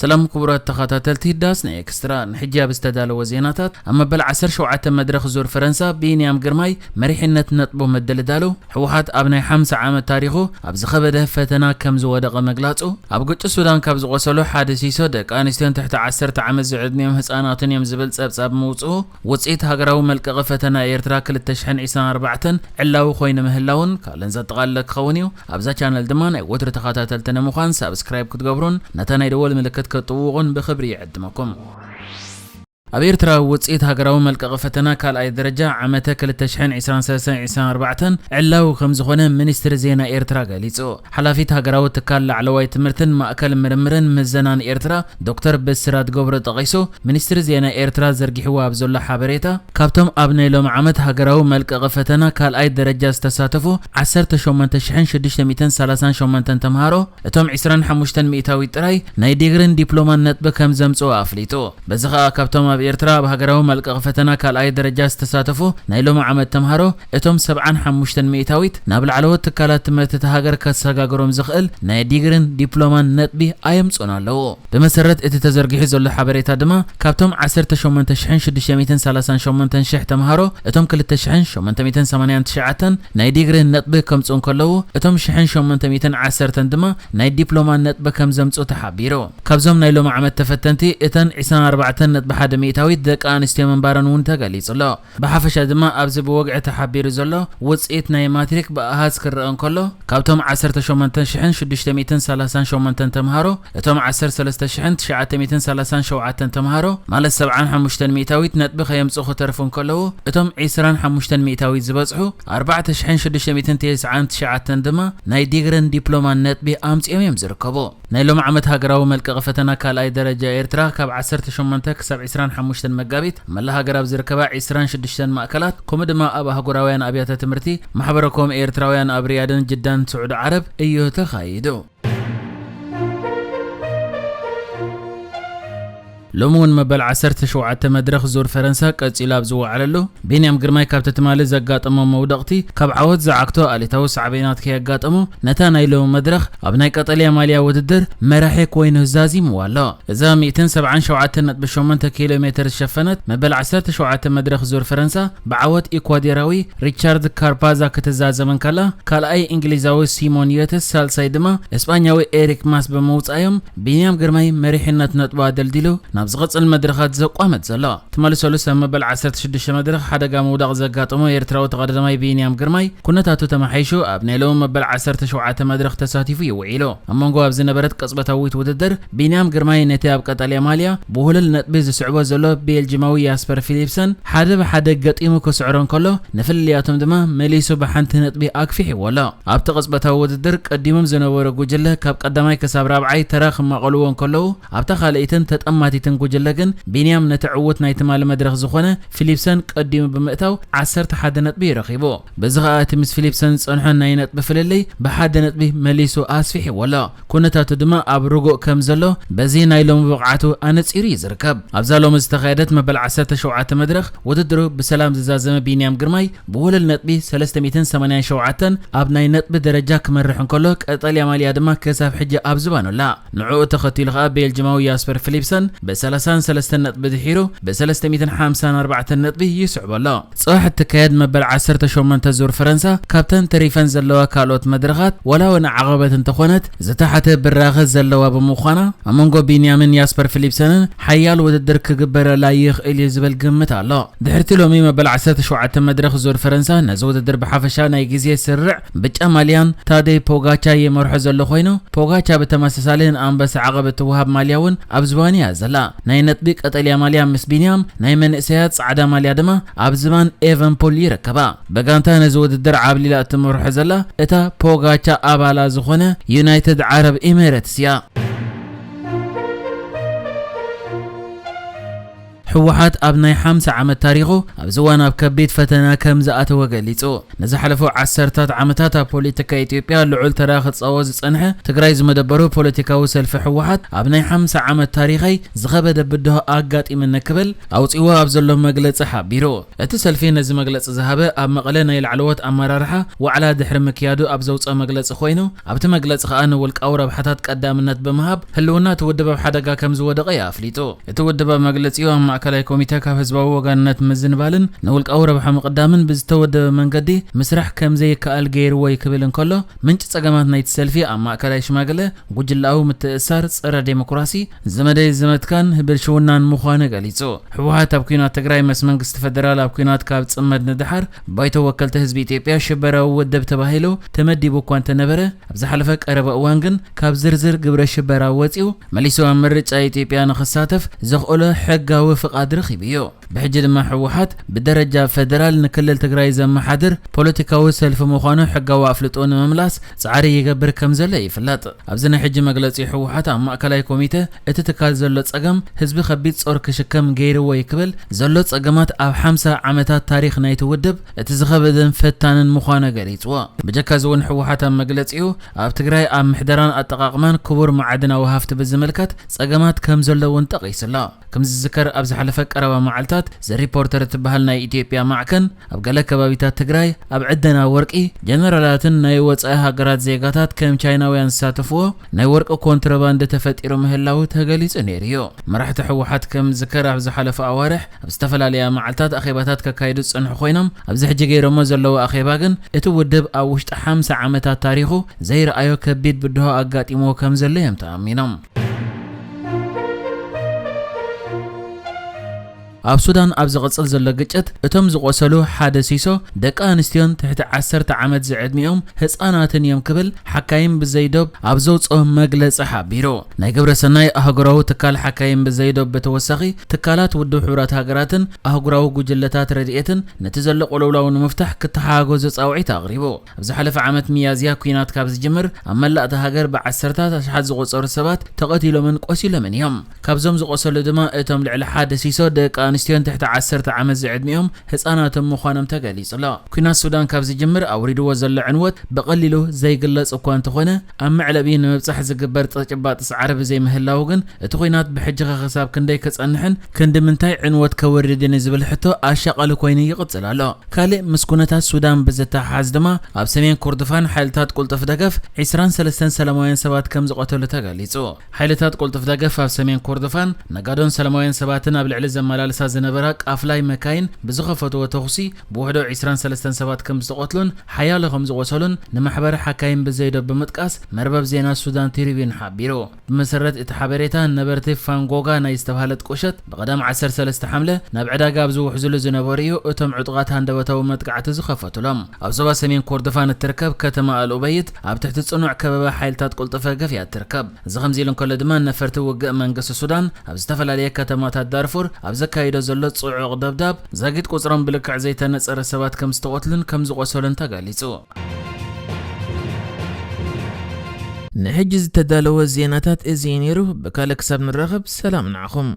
ሰላም ክቡራት ተኸታተልቲ ዳስ ናይ ኤክስትራ፣ ንሕጂ ኣብ ዝተዳለወ ዜናታት፣ ኣብ መበል ዓሰርተ ሸውዓተ መድረኽ ዙር ፈረንሳ ቢንያም ግርማይ መሪሕነት ነጥቡ ምድልዳሉ፣ ህወሓት ኣብ ናይ ሓምሳ ዓመት ታሪኹ ኣብ ዝኸበደ ፈተና ከም ዝወደቐ ምግላጹ፣ ኣብ ግጭት ሱዳን ካብ ዝቖሰሉ ሓደ ሲሶ ደቂ ኣንስትዮን ትሕቲ ዓሰርተ ዓመት ዝዕድሚኦም ህጻናትን እዮም ዝብል ጸብጻብ ምውጽኡ፣ ውጽኢት ሃገራዊ መልቀቒ ፈተና ኤርትራ ክልተ ሽሕን ዕስራን ኣርባዕተን ዕላዊ ኮይኑ ምህላውን ካልእን ዘጠቓለለ ክኸውን እዩ። ኣብዛ ቻነል ድማ ናይ ወትሩ ተኸታተልቲ ንምዃን ሳብስክራይብ ክትገብሩን ነታ ናይ ደወል ምልክት ክትጥውቑን ብኽብሪ ይዕድመኩም። ኣብ ኤርትራ ውጽኢት ሃገራዊ መልቀቒ ፈተና ካልኣይ ደረጃ ዓመተ ክልተ ሽሕን ዕስራን ሰለስተን ዕስራን ኣርባዕተን ዕላዊ ከም ዝኾነ ሚኒስትሪ ዜና ኤርትራ ገሊጹ። ሓላፊት ሃገራዊ ትካል ላዕለዋይ ትምህርትን ማእከል ምርምርን ምዘናን ኤርትራ ዶክተር ብስራት ገብሩ ጠቒሱ፣ ሚኒስትሪ ዜና ኤርትራ ዘርጊሕዎ ኣብ ዘሎ ሓበሬታ፣ ካብቶም ኣብ ናይ ሎሚ ዓመት ሃገራዊ መልቀቒ ፈተና ካልኣይ ደረጃ ዝተሳተፉ ዓሰርተ ሸሞንተ ሽሕን ሽዱሽተ ሚእትን ሰላሳን ሸሞንተን ተምሃሮ፣ እቶም ዕስራን ሓሙሽተን ሚእታዊት ጥራይ ናይ ዲግሪን ዲፕሎማን ነጥቢ ከም ዘምጽኡ ኣፍሊጡ። በዚ ኸኣ ካብቶም ኣብ ኤርትራ ኣብ ሃገራዊ መልቀቒ ፈተና ካልኣይ ደረጃ ዝተሳተፉ ናይ ሎሚ ዓመት ተምሃሮ፣ እቶም ሰብዓን ሓሙሽተን ሚእታዊት ናብ ላዕለዎት ትካላት ትምህርቲ እታ ሃገር ከሰጋግሮም ዝኽእል ናይ ዲግሪን ዲፕሎማን ነጥቢ ኣየምጽኡን ኣለዉ። ብመሰረት እቲ ተዘርጊሑ ዘሎ ሓበሬታ ድማ፣ ካብቶም ዓሰርተ ሸሞንተ ሽሕን ሽዱሽተ ሚእትን ሰላሳን ሸሞንተን ሽሕ ተምሃሮ፣ እቶም ክልተ ሽሕን ሸሞንተ ሚእትን ሰማንያን ትሽዓተን ናይ ዲግሪ ነጥቢ ከምጽኡ እንከለዉ፣ እቶም ሽሕን ሸሞንተ ሚእትን ዓሰርተን ድማ ናይ ዲፕሎማ ነጥቢ ከም ዘምጽኡ ተሓቢሩ። ካብዞም ናይ ሎሚ ዓመት ተፈተንቲ፣ እተን ዕስራን ኣርባዕተን ነጥቢ ሓደ ሚእታዊት ደቂ ኣንስትዮ ምንባረን እውን ተገሊጹ ኣሎ። ብሓፈሻ ድማ ኣብዚ ብወግዒ ተሓቢሩ ዘሎ ውጽኢት ናይ ማትሪክ ብኣሃዝ ክረኣ እንከሎ፣ ካብቶም ዓሰርተ ሸሞንተ ሽሕን ሽዱሽተ ሚእትን ሰላሳን ሸሞንተን ተምሃሮ፣ እቶም ዓሰርተ ሰለስተ ሽሕን ትሽዓተ ሚእትን ሰላሳን ሸውዓተን ተምሃሮ፣ ማለት ሰብዓን ሓሙሽተን ሚእታዊት ነጥቢ ከየምጽኡ ክተርፉ እንከለዉ፣ እቶም ዕስራን ሓሙሽተን ሚእታዊት ዝበጽሑ፣ ኣርባዕተ ሽሕን ሽዱሽተ ሚእትን ተስዓን ትሽዓተን ድማ ናይ ዲግርን ዲፕሎማን ነጥቢ ኣምጺኦም እዮም ዝርከቡ። ናይ ሎሚ ዓመት ሃገራዊ መልቀቒ ፈተና ካልኣይ ደረጃ ኤርትራ ካብ ዓሰርተ ሸሞንተ ክሳብ ዕስራን ሓሙሽተን መጋቢት ኣብ መላእ ሃገር ኣብ ዝርከባ ዕስራን ሽዱሽተን ማእከላት፣ ከምኡ ድማ ኣብ ኣህጉራውያን ኣብያተ ትምህርቲ ማሕበረ ኮም ኤርትራውያን ኣብ ሪያድን ጅዳን ስዑዲ ዓረብ እዩ ተኻይዱ። ሎሚ እውን መበል ዓሰርተ ሸውዓተ መድረኽ ዙር ፈረንሳ ቀጺሉ ኣብ ዝወዓለሉ፣ ቢንያም ግርማይ ካብቲ ትማሊ ዘጋጠሞ መውደቕቲ ካብ ዓወት ዝዓግቶ ኣሌታዊ ሳዕቤናት ከየጋጠሞ፣ ነታ ናይ ሎሚ መድረኽ ኣብ ናይ ቀጠልያ ማልያ ውድድር መራሒ ኮይኑ ዛዚምዋ ኣሎ። እዛ ሚእትን ሰብዓን ሸውዓተን ነጥቢ ሸሞንተ ኪሎ ሜተር ዝሸፈነት መበል ዓሰርተ ሸውዓተ መድረኽ ዙር ፈረንሳ ብዓወት ኢኳዶራዊ ሪቻርድ ካርፓዛ ክትዛዘም እንከላ፣ ካልኣይ እንግሊዛዊ ሲሞን ዮተስ፣ ሳልሳይ ድማ እስጳኛዊ ኤሪክ ማስ ብምውጻዮም፣ ቢንያም ግርማይ መሪሕነት ነጥቡ ኣደልዲሉ ናብ ዝቕጽል መድረኻት ዘቋመት ዘሎ። ትማሊ ሰሉስ ኣብ መበል ዓሰርተ ሽዱሽተ መድረኽ ሓደጋ ምውዳቕ ዘጋጠሞ ኤርትራዊ ተቐዳዳማይ ቢንያም ግርማይ፣ ኩነታቱ ተመሓይሹ ኣብ ናይ ሎሚ መበል ዓሰርተ ሸውዓተ መድረኽ ተሳቲፉ እዩ ውዒሉ። ኣብ መንጎ ኣብ ዝነበረት ቅጽበታዊት ውድድር፣ ቢንያም ግርማይ ነቲ ኣብ ቀጠልያ ማልያ ብውህሉል ነጥቢ ዝስዕቦ ዘሎ ቤልጂማዊ ያስፐር ፊሊፕሰን ሓደ ብሓደ ገጢሙ ክስዕሮ እንከሎ፣ ንፍልልያቶም ድማ መሊሱ ብሓንቲ ነጥቢ ኣግፊሕዎ ኣሎ። ኣብቲ ቅጽበታዊ ውድድር ቀዲሞም ዝነበሩ ጉጅለ ካብ ቀዳማይ ክሳብ ራብዓይ ተራ ክማቐልዎ እንከለዉ፣ ኣብታ ካልኣይትን ተጠማቲትን ጉጅለ ግን ቢንያም ነቲ ዕዉት ናይ ትማሊ መድረኽ ዝኾነ ፊሊፕሰን ቀዲሙ ብምእታው ዓሰርተ ሓደ ነጥቢ እዩ ረኺቡ። በዚ ኸኣ እቲ ምስ ፊሊፕሰን ዝጸንሖ ናይ ነጥቢ ፍልልይ ብሓደ ነጥቢ መሊሱ ኣስፊሕዎ ኣሎ። ኩነታቱ ድማ ኣብ ርጉእ ከም ዘሎ በዚ ናይ ሎሚ ብቕዓቱ ኣነጺሩ እዩ ዝርከብ። ኣብዛ ሎሚ ዝተኻየደት መበል ዓሰርተ ሸውዓተ መድረኽ ውድድሩ ብሰላም ዝዛዘመ ቢንያም ግርማይ ብውህሉል ነጥቢ ሰለስተ ሚእትን ሰማንያን ሸውዓተን ኣብ ናይ ነጥቢ ደረጃ ክመርሕ እንከሎ፣ ቀጠልያ ማልያ ድማ ክሳብ ሕጂ ኣብ ዝባኑ ኣላ። ንዕኡ ተኸቲሉ ኸኣ ቤልጅማዊ ያስፐር ፊሊፕሰን ብ ሰላሳን ሰለስተን ነጥቢ ድሒሩ ብ ሰለስተ ሚእትን ሓምሳን ኣርባዕተን ነጥቢ ይስዕቦ ኣሎ። ጽባሕ እትካየድ መበል ዓሰርተ ሸሞንተ ዙር ፈረንሳ ካብተን ተሪፈን ዘለዋ ካልኦት መድረኻት ዋላ እውን ዓቐበት እንተኾነት ዝተሓተ ብራኸ ዘለዋ ብምዃና ኣብ መንጎ ቢንያምን ያስፐር ፊሊፕሰንን ሓያል ውድድር ክግበረላ ይኽእል እዩ ዝብል ግምት ኣሎ። ድሕርቲ ሎሚ መበል ዓሰርተ ሸውዓተ መድረኽ ዙር ፈረንሳ ነዚ ውድድር ብሓፈሻ ናይ ግዜ ስርዕ ብጫ ማልያን ታደይ ፖጋቻ ይመርሖ ዘሎ ኮይኑ፣ ፖጋቻ ብተመሳሳሊ ንኣንበሳ ዓቐብ እትወሃብ ማልያ እውን ኣብ ዝባኑ እያ ዘላ። ናይ ነጥቢ ቀጠልያ ማልያ ምስ ቢንያም፣ ናይ መንእሰያት ጻዕዳ ማልያ ድማ ኣብ ዝባን ኤቨንፖል ይርከባ። ብጋንታ ነዚ ውድድር ዓብሊላ እትመርሖ ዘላ እታ ፖጋቻ ኣባላ ዝኾነ ዩናይትድ ዓረብ ኤሜሬትስ እያ። ህወሓት ኣብ ናይ ሓምሳ ዓመት ታሪኹ ኣብዚ እዋን ኣብ ከቢድ ፈተና ከም ዝኣተወ ገሊጹ። ንዝሓለፉ ዓሰርታት ዓመታት ኣብ ፖለቲካ ኢትዮጵያ ልዑል ተራ ክጻወት ዝጸንሐ ትግራይ ዝመደበሩ ፖለቲካዊ ሰልፊ ህወሓት ኣብ ናይ ሓምሳ ዓመት ታሪኸይ ዝኸበደ ብድሆ ኣጋጢምኒ ክብል ኣውጺዎ ኣብ ዘሎ መግለጺ ሓቢሩ። እቲ ሰልፊ ነዚ መግለጺ ዝሃበ ኣብ መቐለ ናይ ላዕለዎት ኣመራርሓ ዋዕላ ድሕሪ ምክያዱ ኣብ ዘውጸኦ መግለጺ ኮይኑ፣ ኣብቲ መግለጺ ከኣ ንውልቃዊ ረብሓታት ቀዳምነት ብምሃብ ህልውና እቲ ውድብ ኣብ ሓደጋ ከም ዝወደቐ እዩ ኣፍሊጡ። እቲ ውድብ ኣብ መግለጺኡ ኣብ ማእከላይ ኮሚተ ካብ ህዝባዊ ወገንነት ምዝንባልን ንውልቃዊ ረብሓ ምቕዳምን ብዝተወደበ መንገዲ ምስራሕ ከም ዘይከኣል ገይርዎ እዩ ክብል እንከሎ፣ ምንጪ ጸገማት ናይቲ ሰልፊ ኣብ ማእከላይ ሽማግለ ጉጅላዊ ምትእስሳር፣ ጸረ ዴሞክራሲ፣ ዘመደይ ዘመትካን ብልሽውናን ምዃኑ ገሊጹ። ህወሓት ኣብ ኲናት ትግራይ ምስ መንግስቲ ፈደራል ኣብ ኲናት ካብ ጽመድ ንደሓር ባይቶ ወከልቲ ህዝቢ ኢትዮጵያ ሽበራዊ ውድብ ተባሂሉ ተመዲቡ እኳ እንተነበረ፣ ኣብ ዝሓለፈ ቀረባ እዋን ግን ካብ ዝርዝር ግብረ ሽበራ ወጺኡ መሊሱ ኣብ ምርጫ ኢትዮጵያ ንኽሳተፍ ዘኽእሎ ሕጋዊ ፍቓድ ረኺቡ እዩ። ብሕጂ ድማ ህወሓት ብደረጃ ፈደራል ንክልል ትግራይ ዘመሓድር ፖለቲካዊ ሰልፊ ምዃኑ ሕጋዊ ኣፍልጦ ንምምላስ ጻዕሪ ይገብር ከም ዘሎ ይፍለጥ። ኣብዚ ናይ ሕጂ መግለጺ ህወሓት ኣብ ማእከላይ ኮሚተ እቲ ትካል ዘሎ ጸገም ህዝቢ ከቢድ ጾር ክሽከም ገይርዎ እዩ ክብል ዘሎ ጸገማት ኣብ ሓምሳ ዓመታት ታሪኽ ናይቲ ውድብ እቲ ዝኸበደን ፈታንን ምዃኑ ገሊጽዎ። ብጀካ እዚ እውን ህወሓት ኣብ መግለጺኡ ኣብ ትግራይ ኣብ ምሕደራን ኣጠቓቕማን ክቡር መዓድናዊ ሃፍቲ ብዝምልከት ጸገማት ከም ዘሎ እውን ጠቒሱ ኣሎ። ከም ዝዝከር ኣብ ዝሓለፈ ቀረባ መዓልታት ዘ ሪፖርተር እትበሃል ናይ ኢትዮጵያ ማዕከን ኣብ ገለ ከባቢታት ትግራይ ኣብ ዕደና ወርቂ ጀነራላትን ናይ ወጻኢ ሃገራት ዜጋታት ከም ቻይናውያን ዝሳተፍዎ ናይ ወርቂ ኮንትሮባንድ ተፈጢሩ ምህላው ተገሊጹ ነይሩ እዩ። መራሕቲ ህወሓት ከም ዝዝከር ኣብ ዝሓለፈ ኣዋርሕ ኣብ ዝተፈላለያ መዓልታት ኣኼባታት ከካይዱ ዝጸንሑ ኮይኖም ኣብዚ ሕጂ ገይሮሞ ዘለዉ ኣኼባ ግን እቲ ውድብ ኣብ ውሽጢ ሓምሳ ዓመታት ታሪኹ ዘይረኣዮ ከቢድ ብድሆ ኣጋጢምዎ ከም ዘሎ እዮም ተኣሚኖም። ኣብ ሱዳን ኣብ ዝቕጽል ዘሎ ግጭት እቶም ዝቖሰሉ ሓደ ሲሶ ደቂ ኣንስትዮን ትሕቲ ዓሰርተ ዓመት ዝዕድሚኦም ህጻናትን እዮም ክብል ሓካይም ብዘይዶብ ኣብ ዘውጽኦ መግለጺ ሓቢሩ። ናይ ግብረ ሰናይ ኣህጉራዊ ትካል ሓካይም ብዘይዶብ ብተወሳኺ ትካላት ውድብ ሕቡራት ሃገራትን ኣህጉራዊ ጉጅለታት ረድኤትን ነቲ ዘሎ ቅልውላው ንምፍታሕ ክተሓጋገዙ ጻውዒት ኣቕሪቡ። ኣብ ዝሓለፈ ዓመት ሚያዝያ ኲናት ካብ ዝጅምር ኣብ መላእ እታ ሃገር ብዓሰርታት ኣሽሓት ዝቑጸሩ ሰባት ተቐቲሎምን ቆሲሎምን እዮም። ካብዞም ዝቖሰሉ ድማ እቶም ልዕሊ ሓደ ሲሶ ደቂ ኣንስትዮን ትሕቲ ዓሰርተ ዓመት ዝዕድሚኦም ህጻናትን ምዃኖም ተገሊጹ ኣሎ። ኲናት ሱዳን ካብ ዝጅምር ኣውሪድዎ ዘሎ ዕንወት ብቐሊሉ ዘይግለጽ እኳ እንተኾነ፣ ኣብ መዕለቢ ንምብጻሕ ዝግበር ተጨባጢ ጻዕሪ ብዘይምህላዉ ግን እቲ ኲናት ብሕጂ ኸ ክሳብ ክንደይ ክጸንሕን ክንዲ ምንታይ ዕንወት ከወርድን እዩ ዝብል ሕቶ ኣሻቓሊ ኮይኑ ይቕጽል ኣሎ። ካልእ ምስ ኩነታት ሱዳን ብዝተሓሓዝ ድማ ኣብ ሰሜን ኮርዶፋን ሓይልታት ቁልጡፍ ደገፍ ዕስራን ሰለስተን ሰላማውያን ሰባት ከም ዝቐተሉ ተገሊጹ። ሓይልታት ቁልጡፍ ደገፍ ኣብ ሰሜን ኮርዶፋን ነጋዶን ሰላማውያን ሰባትን ኣብ ልዕሊ ዘመላልሳ ዝነበራ ቃፍላይ መካይን ብዝኸፈትዎ ተኹሲ ብውሕዶ ዕስራን ሰለስተን ሰባት ከም ዝተቐትሉን ሓያሎ ከም ዝቖሰሉን ንማሕበር ሓካይም ብዘይዶ ብምጥቃስ መርበብ ዜና ሱዳን ትሪቢዩን ሓቢሩ። ብመሰረት እቲ ሓበሬታ ነበርቲ ፋንጎጋ ናይ ዝተባህለት ቁሸት ብቐዳም ዓሰርተ ሰለስተ ሓምለ ናብ ዕዳጋ ኣብ ዝውሕዝሉ ዝነበሩ እዩ እቶም ዕጡቓት ሃንደበታዊ መጥቃዕቲ ዝኸፈቱሎም። ኣብ ዞባ ሰሜን ኮርዶፋን እትርከብ ከተማ ኣልኡበይት ኣብ ትሕቲ ጽኑዕ ከበባ ሓይልታት ቁልጡፍ ደገፍ እያ እትርከብ። እዚ ከምዚ ኢሉ እንከሎ ድማ ነፈርቲ ውግእ መንግስቲ ሱዳን ኣብ ዝተፈላለየ ከተማታት ዳርፉር ኣብ ዘካይዶ ዘሎ ጽዑቕ ደብዳብ ዛጊት ቁጽሮም ብልክዕ ዘይተነጸረ ሰባት ከም ዝተቐትሉን ከም ዝቖሰሉን ተገሊጹ። ንሕጂ ዝተዳለወ ዜናታት እዚ እዩ ነይሩ። ብካልእ ክሳብ ንራኸብ ሰላም ንዓኹም።